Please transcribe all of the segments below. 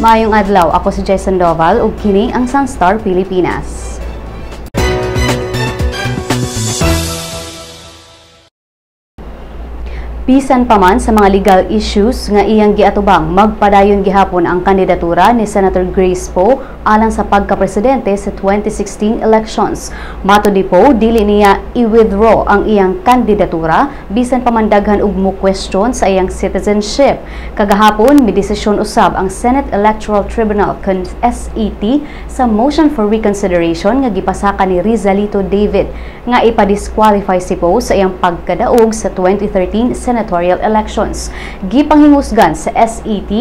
Maayong adlaw, ako si Jason Doval ug kini ang Sunstar Pilipinas. Bisan pa man sa mga legal issues nga iyang giatubang, magpadayon gihapon ang kandidatura ni Senator Grace Poe alang sa pagka-presidente sa 2016 elections. Matod ni Poe, dili niya i-withdraw ang iyang kandidatura bisan pa man daghan og mo-question sa iyang citizenship. Kagahapon, midesisyon usab ang Senate Electoral Tribunal SET sa motion for reconsideration nga gipasaka ni Rizalito David nga ipa-disqualify si Poe sa iyang pagkadaog sa 2013 senatorial elections. Gipanghingusgan sa SET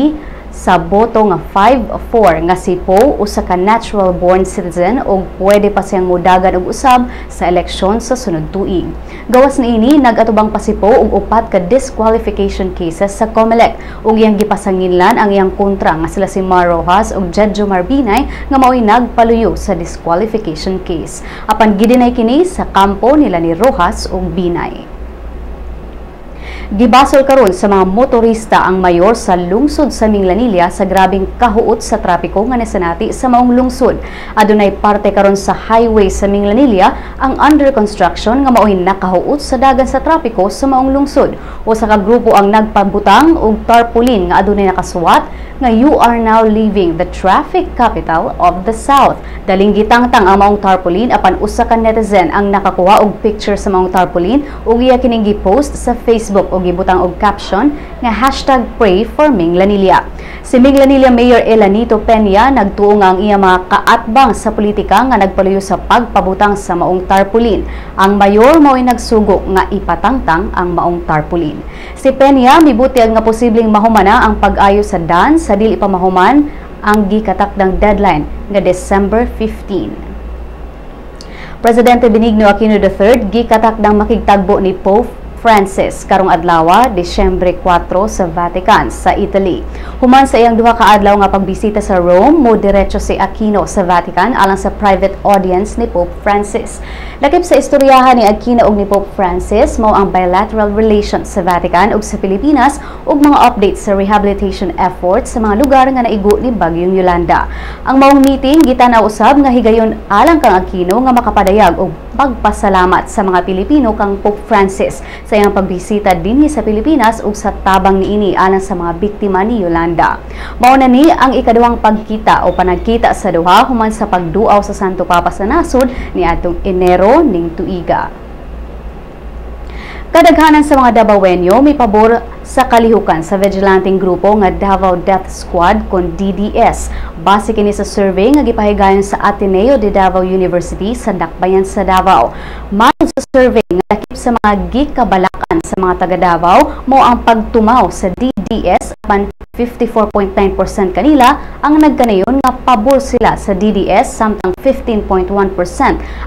sa boto nga 5-4 nga si Poe usa ka natural born citizen og pwede pa siyang modagan og usab sa eleksyon sa sunod tuig. Gawas niini, nag-atubang pa si Poe og 4 ka disqualification cases sa COMELEC ug iyang gipasanginlan ang iyang kontra nga sila si Mar Rojas ug Jedjo Marbinay nga maoy nagpaluyo sa disqualification case. Apan gidinay kini sa kampo nila ni Rojas ug Binay. Gibasol karon sa mga motorista ang mayor sa lungsod sa Minglanilla sa grabeng kahuot sa trapiko nga nasanati sa maong lungsod. Adunay parte karon sa highway sa Minglanilla ang under construction nga maoy nakahuot sa dagan sa trapiko sa maong lungsod. Usa ka grupo ang nagpabutang og tarpaulin nga adunay nakasuwat nga "You are now leaving the traffic capital of the South." Daling gitangtang ang maong tarpaulin apan usa ka netizen ang nakakuha og picture sa maong tarpaulin ug iya kining gi-post sa Facebook ug gibutang og caption nga #PrayForMinglanilla. Si Minglanilla Mayor Elanito Peña nagtuo nga ang iya mga kaatbang sa politika nga nagpaluyo sa pagpabutang sa maong tarpaulin. Ang mayor mao'y nagsugo nga ipatangtang ang maong tarpaulin. Si Peña mibutyag nga posibleng mahumana ang pag-ayo sa dan sa dili pa mahuman ang gikatakdang deadline nga December 15. Presidente Benigno Aquino III gikatakdang makigtagbo ni Pope Francis karong adlaw, Disyembre 4 sa Vatican sa Italy. Human sa iyang duha ka adlaw nga pagbisita sa Rome, mo diretso si Aquino sa Vatican alang sa private audience ni Pope Francis. Lakip sa istoryahan ni Aquino ug ni Pope Francis mao ang bilateral relations sa Vatican ug sa Pilipinas ug mga updates sa rehabilitation efforts sa mga lugar nga naigo ni Bagyong Yolanda. Ang maong meeting gitan-aw usab nga higayon alang kang Aquino nga makapadayag og pagpasalamat sa mga Pilipino kang Pope Francis sa iyang pagbisita dinhi sa Pilipinas ug sa tabang niini alang sa mga biktima ni Yolanda. Mao na ni ang ikaduhang pagkita o panagkita sa duha human sa pagduaw sa Santo Papa sa nasod niadtong Enero ning tuiga. Kadaghanan sa mga Dabawenyo may pabor sa kalihukan sa vigilanteng grupo nga Davao Death Squad kon DDS. Base kini sa survey nga gipahigayon sa Ateneo de Davao University sa Dakbayan sa Davao. Matod sa survey nga lakip sa mga gikabalakan sa mga taga Davao mo ang pagtumaw sa DDS apan 54.9% kanila ang nagkanayon nga pabor sila sa DDS samtang 15.1%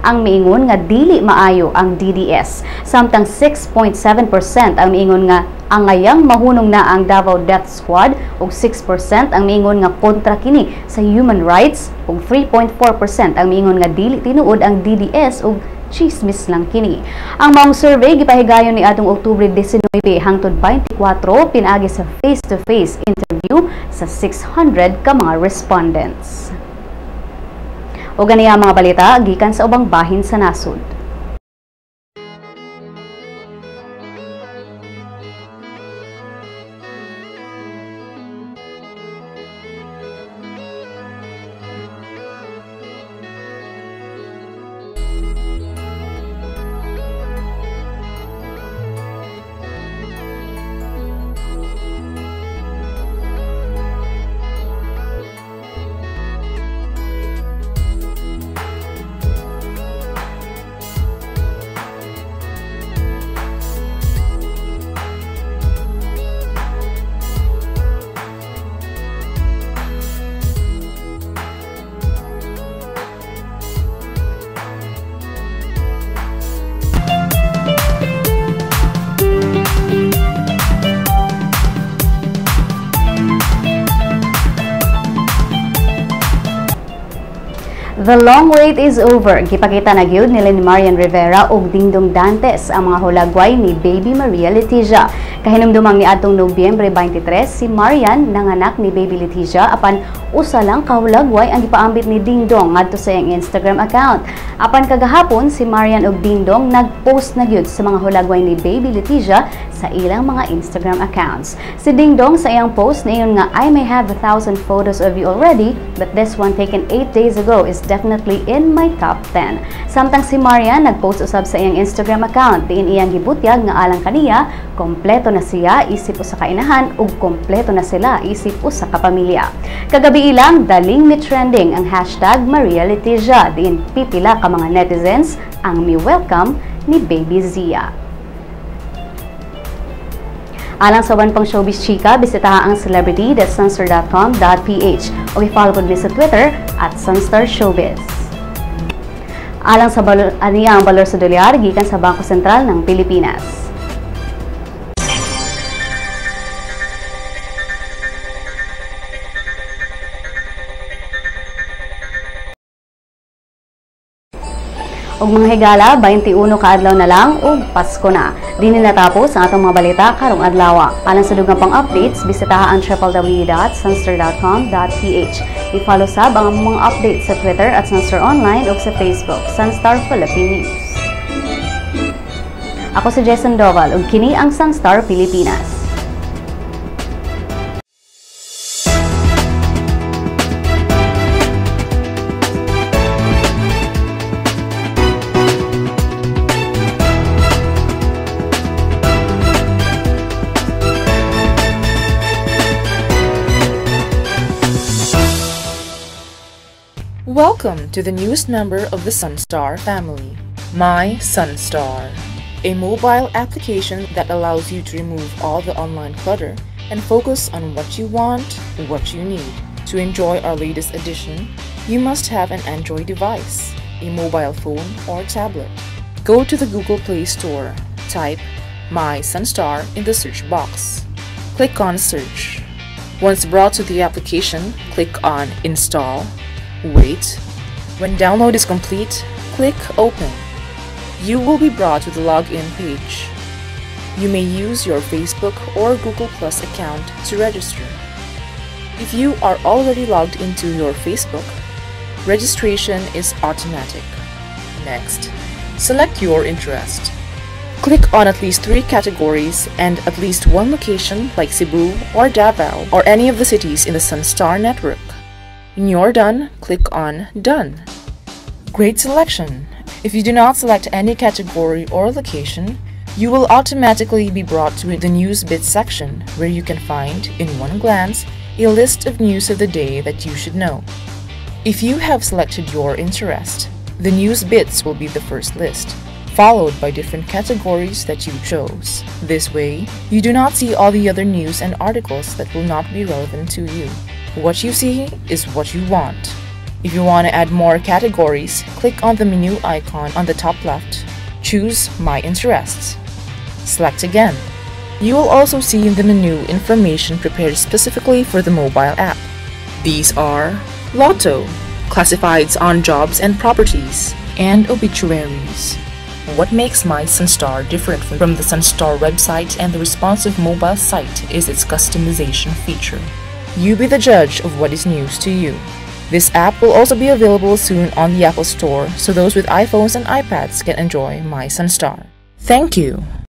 ang miingon nga dili maayo ang DDS. Samtang 6.7% ang miingon nga angayang mahunong na ang Davao Death Squad ug 6% ang miingon nga kontra kini sa human rights ug 3.4% ang miingon nga dili tinuod ang DDS ug chismis lang kini. Ang maong survey gipahigayon ni atong Oktubre 19 hangtod 24 pinaagi sa face-to-face interview sa 600 ka mga respondents. O ganiya mga balita gikan sa ubang bahin sa nasod. The long wait is over. Gipakita na gyud nila ni Marian Rivera ug Dingdong Dantes ang mga hulagway ni Baby Maria Letizia. Kahinumdumang ni adtong Nobyembre 23, si Marian nanganak ni Baby Letizia apan Usa lang kahulagway ang gipaambit ni Dingdong ngadto sa iyang Instagram account. Apan kagahapon, si Marian ug Dingdong nag-post na gyud sa mga hulagway ni Baby Letizia sa ilang mga Instagram accounts. Si Dingdong sa iyang post niingon nga, "I may have 1,000 photos of you already, but this one taken 8 days ago is definitely in my top 10." Samtang si Marian nag-post usab sa iyang Instagram account, diin iyang gibutyag nga alang kaniya, kompleto na siya isip usa ka inahan ug kompleto na sila isip usa ka pamilya. Kagabi ilang daling mi-trending ang #MariaLetizia, diin pipila ka mga netizens ang mi-welcome ni Baby Zia. Alang sa uban pang showbiz chika, bisitaha ang celebrity.sunstar.com.ph o i-follow pod mi sa Twitter @SunstarShowbiz. Alang sa balor, aniya ang balor sa dolyar gikan sa Bangko Sentral ng Pilipinas. Ug mga higala, 21 ka adlaw na lang ug Pasko na. Dini natapos ang atong mga balita karong adlaw. Alang sa dugang pang updates, bisitaha ang www.sunstar.com.ph. I-follow sab ang among mga updates sa Twitter @SunstarOnline ug sa Facebook, Sunstar Philippine News. Ako si Jason Doval ug kini ang Sunstar Pilipinas. Welcome to the newest member of the Sunstar family, My Sunstar, a mobile application that allows you to remove all the online clutter and focus on what you want, what you need. To enjoy our latest edition, you must have an Android device, a mobile phone or tablet. Go to the Google Play Store, type My Sunstar in the search box. Click on Search. Once brought to the application, click on Install. Wait. When download is complete, click Open. You will be brought to the login page. You may use your Facebook or Google Plus account to register. If you are already logged into your Facebook, registration is automatic. Next, select your interest. Click on at least 3 categories and at least 1 location like Cebu or Davao or any of the cities in the Sunstar network. When you're done, click on Done. Great selection! If you do not select any category or location, you will automatically be brought to the News Bits section where you can find, in one glance, a list of news of the day that you should know. If you have selected your interest, the News Bits will be the first list, followed by different categories that you chose. This way, you do not see all the other news and articles that will not be relevant to you. What you see is what you want. If you want to add more categories, click on the menu icon on the top left. Choose My Interests. Select again. You will also see in the menu information prepared specifically for the mobile app. These are Lotto, classifieds on jobs and properties, and obituaries. What makes My Sunstar different from the Sunstar website and the responsive mobile site is its customization feature. You be the judge of what is news to you. This app will also be available soon on the Apple Store, so those with iPhones and iPads can enjoy My Sunstar. Thank you!